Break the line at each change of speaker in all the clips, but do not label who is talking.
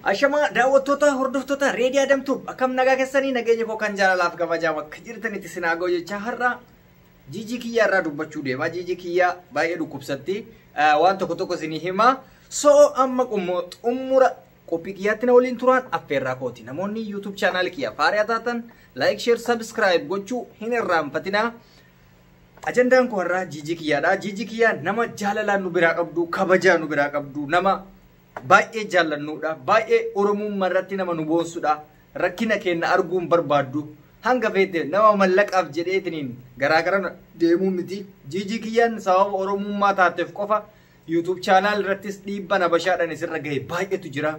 Ashamaa daawwattoota hordoftoota Reedii Adamtuub akkam nagaa keessanii nageenya koo kan jaalalaaf kabajaa bakka jirtanitti sinaa ga'u jecha har'a Jijii kiyyaa irraa dubbachuu deema. Jijii kiyyaa baay'ee dhukkubsatti. Waan tokko tokko isinii hima. So amma xumura qophii kiyyaatti na waliin turaan affeerraa kooti. Namoonni YouTube channel kiyya faariyaa taatan like, share, subscribe gochuu hin irraanfatinaa. Ajandaan koo har'aa Jijii kiyyaadha. Jijii kiyyaa nama jaalalaan nu biraa qabdu, kabajaa nu biraa qabdu, nama baay'ee jaallannuudha. Baay'ee Oromummaa irratti nama nu boonsudha. Rakkina keenya arguun barbaaddu. Hanga feete nama mallaqaaf jedheetiniin garaagara deemuu miti. Jijii kiyyaan sababa Oromummaa taateef qofa YouTube channel irrattis dhiibbaan habashaadhaan isirra gahe baay'eetu jira.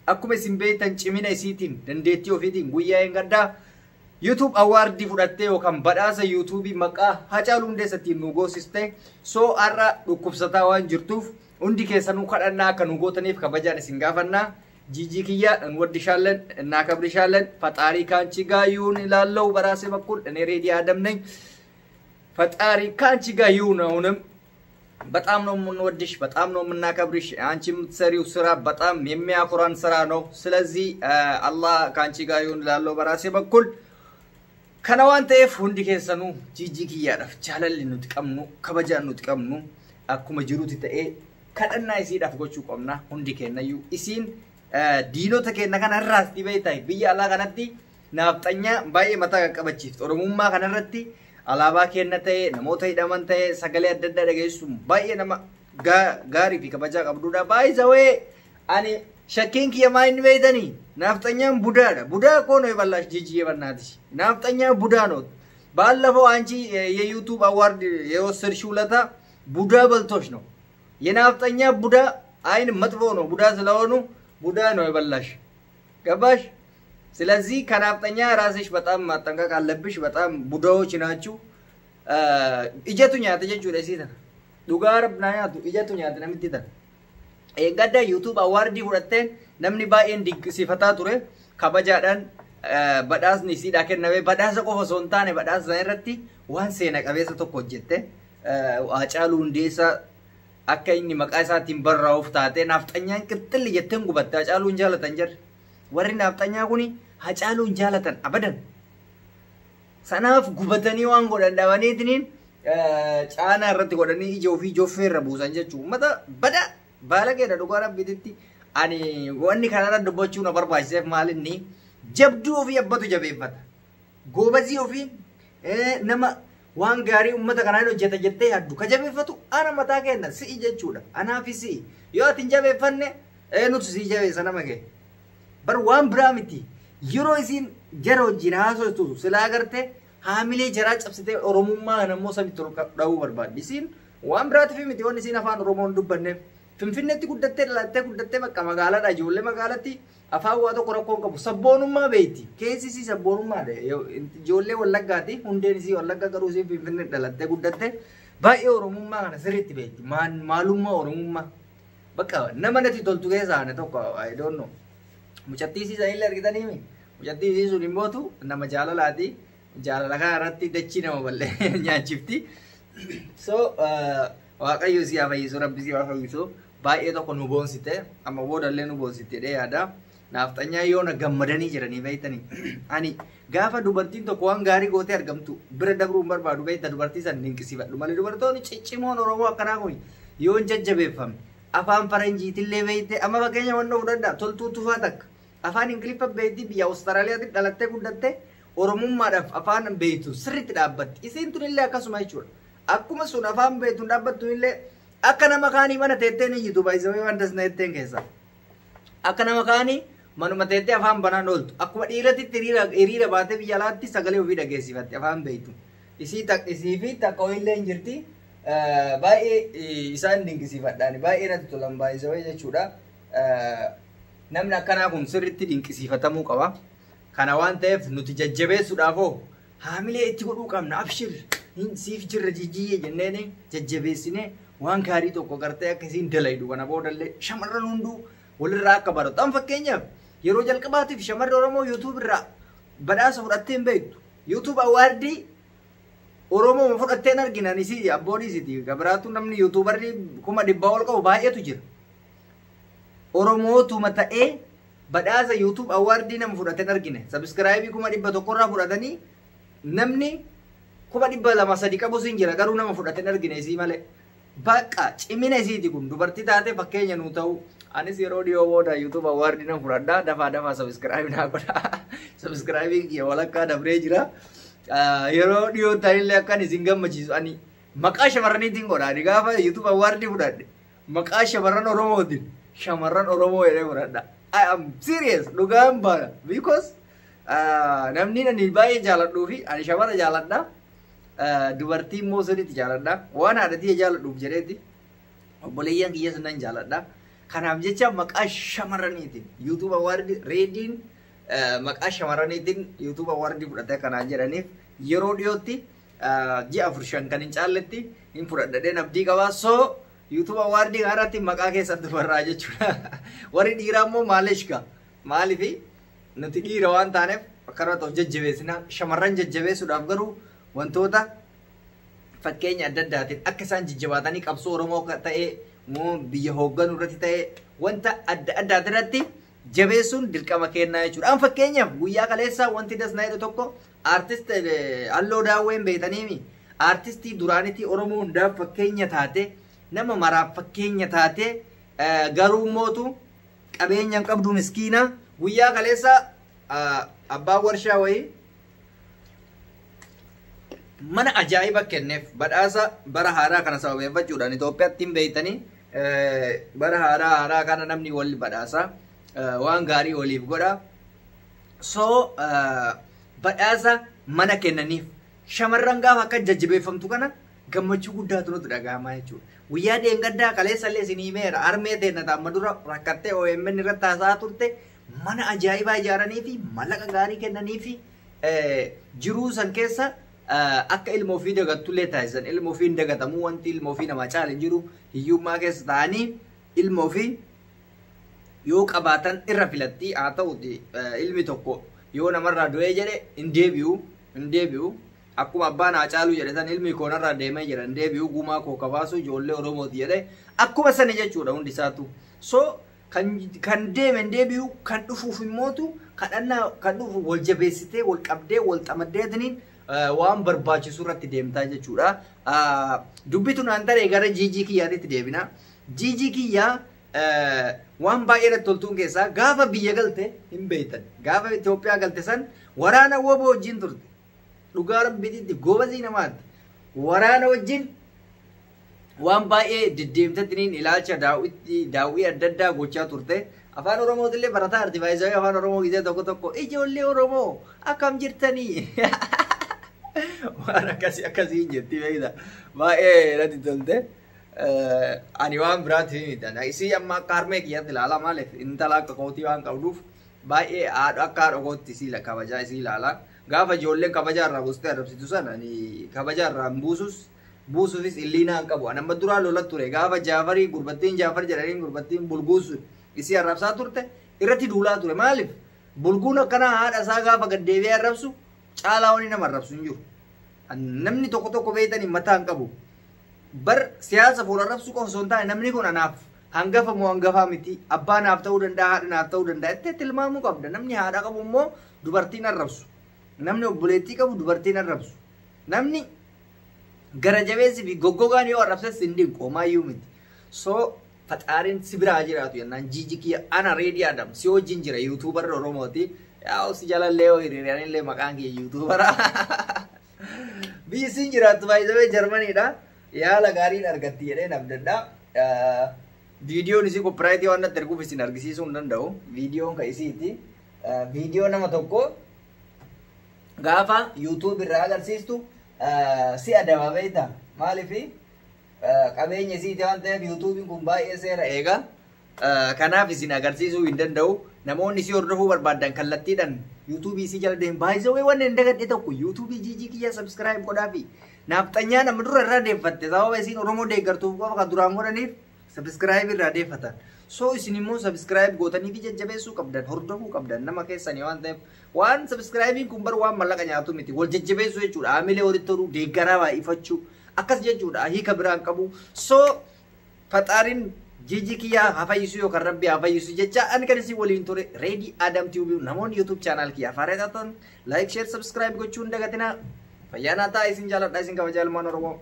Akkuma isin beektan cimina isiitiin dandeettii ofiitiin guyyaa hin gaddaa YouTube award fudhattee yookaan badhaasa YouTube maqaa Hacaaluu Hundeessaatiin nu goosiste. So har'a dhukkubsataa waan jirtuuf hundi keessanuu kadhannaa akka nu gootaniif kabajaan isin gaafannaa. ጂጂ ኪያ እንወድሻለን፣ እናከብርሻለን። ፈጣሪ ካንቺ ጋር ይሁን እላለሁ በራሴ በኩል። እኔ ሬዲ አደም ነኝ። ፈጣሪ ካንቺ ጋር ይሁን። አሁንም በጣም ነው የምንወድሽ፣ በጣም ነው የምናከብርሽ። አንቺ የምትሰሪው ስራ በጣም የሚያኮራን ስራ ነው። ስለዚህ አላህ ካንቺ ጋር ይሁን እላለሁ በራሴ በኩል። Kana waan ta'eef hundi keessanuu Jijii kiyyaadhaaf jaalalli nuti qabnu, kabajaan nuti qabnu akkuma jirutti ta'ee kadhannaa isiidhaaf gochuu qabna hundi keenyayyuu. Isiin diinota keenya kana irraas dhibee ta'e biyya alaa kanatti naafxanyaa baay'ee mataa qaqqabachiifti. Oromummaa kanarratti alaabaa keenya ta'e, namoota hidhaman ta'e, sagalee adda addaa dhageessuun baay'ee nama gaarii fi kabajaa qabdudha. Baay'ee ani shakkiin kiyya maa inni beeytanii naafxanyaan budaadha. Budaa እኮ ነው የበላሽ ጂጂ በናትሽ። ናፍጠኛ ቡዳ ነው። ባለፈው አንቺ የ YouTube award የወሰድሽው ለታ ቡዳ በልቶሽ ነው። የናፍጠኛ ቡዳ አይን መጥፎ ነው። ቡዳ ስለሆኑ ቡዳ ነው የበላሽ። ገባሽ? ስለዚህ ከናፍጠኛ ራስሽ በጣም ማጠንቀቅ አለብሽ። በጣም ቡዳዎች ናችሁ። Ijatu nyaata jechuudha isii tana. Dhugaa rabbinaa nyaatu ijatu nyaata namitti tana. Eeggadda YouTube award fudhatteen namni baay'een dinqisiifataa ture. Kabajaadhaan badhaasni isiidhaa kenname badhaasa qofa osoo hin taane badhaasa sana irratti waan seena qabeessa tokko hojjette. Haacaaluu Hundeessaa akka inni maqaa isaatiin barraa'uuf taate naafxanyaan qixxilli jetteen gubatte. Haacaaluu hin jaalatan jarri. Warri naafxanyaa kuni Haacaaluu hin jaalatan abadan. Sanaaf gubatanii waan godhan dhabaniitiniin caanaa irratti godhanii ija ofii joffee irra buusan jechuudha. Uummata bada baalageedha dhugaa rabbiititti. Ani wanni kanarra dubbachuu na barbaachiseef maalinni jabduu ofii abbatu jabeeffata. Goobazii ofii nama waan gaarii uummata kanaan hojjeta jettee yaaddu ka jabeeffatu ana mataa kenna si'i jechuudha. Anaafi si'i. Yoo ati hin jabeeffanne eenyutu sii jabeessa nama kee? Bar waan biraa miti. Yeroo isiin jara wajjin haasoftu silaa agartee haamilee jaraa cabsitee Oromummaa kana immoo samitti ol dha'uu barbaaddi. Isiin waan biraatiif miti wanni isiin afaan Oromoo hin dubbanneef. Finfinneetti guddattee dhalattee guddattee bakka magaalaadha. Ijoollee magaalatti afaan waa tokko rakkoo hin qabu. Sabboonummaa beekti. Keessi isii sabboonummaadha. Ijoollee Wallaggaati. Hundeen isii Wallagga garuu isiin Finfinnee dhalattee guddattee baay'ee Oromummaa kana sirriitti beekti. Maalummaa Oromummaa. Bakka nama natti toltu keessaa ana tokko, I don't know. Mucattii isii sanillee argitanii? Mucattii isii sun immootu nama jaalalaati. Jaalala kana irratti dachii nama bal'ee nyaachifti. So Waaqayyo si haa fayyisu, Rabbi si haa fayyisu. Baay'ee tokko nu boonsite, amma boodallee nu boonsite jedhee yaada. Naafxanyaa yoona gammadanii jiranii beektanii. Ani gaafa dubartiin tokko waan gaarii gootee argamtu bira dabruu hin barbaadu beekta, dubartii san dinqisiifadhu malee. Dubartoonni ciccimoon Oromoo akkanaa kun yoo hin jajjabeeffamne afaan faranjiitillee beekte. Amma fakkeenya wannoo fudhadhaa, Toltuu Tufaa takka afaan Ingiliffa beekti, biyya Awustiraaliyaatti dhalattee guddatte, Oromummaadhaaf afaan beektu sirriitti dhaabbatti. Isiin tunillee akkasuma jechuudha. Akkuma sun afaan beektuun dhaabbattu illee akka nama kaanii mana teettee ni iyyitu baay'isawee waan dasna jetteen keessa. Akka nama kaanii manuma teettee afaan banaan ooltu. Akkuma dhiiratitti hiriira baatee biyya alaatti sagalee ofii dhageessifatti afaan beektu. Isii fi takka illee hin jirti. Baay'ee isaan dinqisiifadhaan baay'ee natti tolan baay'isawee jechuudha. Namni akkanaa kun sirriitti dinqisiifatamuu qaba. Kana waan ta'eef nuti jajjabeessuudhaaf hoo haamilee itti godhuu qabna. Abshir, siif jirra jijjiyyee jenneeni jajjabeessinee waan gaarii tokko gartee akka isiin dalaydu kana boodallee shamarran hunduu walirraa akka baratu. Amma fakkeenyaaf yeroo jalqabaatiif shamarri Oromoo YouTube irraa badhaasa fudhattee hin beektu. YouTube award Oromoo fudhattee hin arginan isii abboon isiiti. Gabiraatu namni YouTuberri 100,000 ol qabu baay'eetu jira. Oromootuma ta'ee Badhaasa YouTube awardii nama fudhateen argine. Subscribe 100,000 irraa fudhatanii namni 200,000-300 qabus hin jira garuu nama fudhateen argine isii malee. Bakka cimina isiiti kun dubartii taate fakkeenya nuu ta'u. Anis yeroo dhiyoo booda YouTube awardii nan fudhadha. Dafaa dafaa subscribe naa godha. Subscribe kiyya walakkaa dabree jira. Yeroo dhiyoo ta'illee akkan isin gammachiisu ani maqaa shamarraniitiin godha. Ani gaafa YouTube awardii fudhadhe maqaa shamarran Oromootiin shamarran Oromoo jedhee fudhadha. I am serious, dhugaan baana. Because namni ani baay'ee jaaladhuu fi ani shamara jaaladha. Dubartii immoo sirriitti jaaladha. Waan haadhatii jaaladhuuf jedheeti obboleeyyan kiyyas nan jaaladha. Kanaaf jecha maqaa shamarraniitiin YouTube award reediin maqaa shamarraniitiin YouTube award fudhatee kanaan jedhaniif yeroo dhiyootti ji'a 4-5 kan hin caalletti hin fudhadhadheen abdii qabaa. So YouTube award kanarratti maqaa keessatti barraa jechuudha. Warri dhiiraa immoo maaleeshka maaliifi nuti dhiira waan taaneef akkanumatti of jajjabeessina. Shamarran jajjabeessuudhaaf garuu wantoota fakkeenya adda addaatiin akka isaan jajjabaatanii qabsoo Oromoo ta'ee biyya hoogganuu irratti ta'ee wanta adda addaa irratti jabeessuun dirqama kennaa jechuudha. An fakkeenyaaf guyyaa kaleessaa wanti dasnaa jedhu tokko aartist Alloo Daawween beektaniimi aartistii duraanitii Oromoo hundaaf fakkeenya taate nama maraaf fakkeenya taate garuu mootu qabeenya hin qabdu miskiina. Guyyaa kaleessaa abbaan warshaa wayii mana ajaa'iba kenneef badhaasa bara haaraa kana sababeeffachuudhaan Itoophiyaatti hin beektanii bara haaraa kana namni wal badhaasa waan gaarii waliif godha. So badhaasa mana kennaniif shamarran gaafa akka jajjabeeffamtu kana gammachuu guddaatu nutti dhaga'ama jechuudha. Guyyaa dheengaddaa kaleessallee isin himeera harmee teenna amma dura rakkattee OMN irratti haasa'aa turte mana ajaa'ibaa ijaaranii fi mallaqa gaarii kennanii fi jiruu san keessa akka ilma ofii dagattullee taasisan. Ilma ofii hin dagatamuu wanti ilma ofii namaa caala hin jiru. Hiyyummaa keessa ta'anii ilma ofii yoo qabaatan irra filatti. Haa ta'uti ilmi tokko yoo namarraa du'ee jedhe hin deebi'u. Akkuma abbaan haa caaluu jedhe san ilmi koo narraa deemee jira hin deebi'u gumaa koo kabaasu ijoollee Oromooti jedhe akkuma sani jechuudha hundi isaatu. So kan deeme hin deebi'u kan dhufuuf immootu kadhannaa kan dhufu wal jabeessitee wal qabdee wal xamaddeetiniin waan barbaachisu irratti deemtaa jechuudha. Dubbitu naan taree gara Jijii kiyyaatitti deebina. Jijii kiyyaa waan baay'ee irratti toltuun keessaa gaafa biyya galte hin beektan. Gaafa Itoophiyaa galte san waraana WBO wajjin turte. Dhugaa rabbiitti gobazii namaatti. Waraana wajjin waan baay'ee deddeemtatiniin ilaalcha daawwii adda addaa gochaa turte. Afaan Oromootillee barataa artifaayizawii afaan Oromoo gisee tokko tokko ijoollee Oromoo akkam jirtanii? Waan akkasii akkasii jetti beekta. Baay'ee natti tolte. Ani waan biraatti miti. Isii amma akka harmee kiyyaatti ilaala maaliif intala akka kootii waan qabduuf baay'ee haadha akka haadha kootti isii kabajaa isii ilaala. Gaafa ijoolleen kabajaa irraa buustee arrabsitu sana ani kabajaa irraa hin buusus buusuufis illiinaa hin qabu. Ani amma duraa lola ture gaafa Jaafarii gurbattiin Jaafar jedhaniin gurbattiin bulguusu isii arrabsaa turte irratti duulaa ture maaliif bulguun akkanaa haadha isaa gaafa gaddeebi'ee arrabsu caalaa wani nama arrabsu hin jiru. Namni tokko tokko beektanii mataa hin qabu. Bar siyaasa fuula arrabsu qofa osoo hin taane namni kun anaaf hangafa moo hangafaa miti abbaa naaf ta'uu danda'a haadha naaf ta'uu danda'a itti tilmaamuu qabda. Namni haadha qabu immoo dubartiin arrabsu. Namni obboleettii qabu dubartiin arrabsu. Namni gara jabeessi fi goggogaan yoo arrabses hin dinqu homaayyuu miti. So faxaariin si biraa jiraatu jennaan Jijii kiyya ana Reedii Adam si wajjin jira yuutuubarra Oromooti. Yaa si jalallee yoo hiriiranillee maqaan kiyya yuutuubara. Biyyi siin jiraattu baay'isawee Jarmaniidha. Yaala gaariin argatti jedheen abdadha. Viidiyoon isii koppiraayitii waan natti erguuf isin argisiisuu hin danda'u. Viidiyoon kan isiiti. Viidiyoo nama tokko gaafa YouTube irraa agarsiistu si adaba beekta. Maaliif qabeenya isiiti waan ta'eef YouTubein kun baay'ee seera eega. Kanaaf isin agarsiisuu hin danda'u. Namoonni isii hordofuu barbaadan kallattiidhaan YouTube isii jala deemu. Baay'isawee waan hin dagadhe tokko YouTube Jijii kiyya subscribe godhaafi. Naafxanyaa nama dura irraa deeffatte sababa isiin Oromoo deeggartuuf qofa kan duraan godhaniif subscribe irraa deeffatan. So isin immoo subscribe gootanii fi jajjabeessuu qabdan hordofuu qabdan nama keessanii waan ta'eef waan subscribein kun bar waan mallaqa nyaatu miti wal jajjabeessuu jechuudha. Haamilee walitti horuu deeggaraa baay'ifachuu akkas jechuudha hiika biraan qabu. So faxaariin Jiji kiyyaa haa fayyisu yookaan Rabbi haa fayyisu jecha ani kan isin waliin ture Reedii Adam Tube. Namoonni YouTube channel kiyyaa faaree taatan, like, share, subscribe gochuu hin dagatinaa. Fayyaa naa ta'a, isin jaaladha, isin kabajaa ilmaan Oromoo.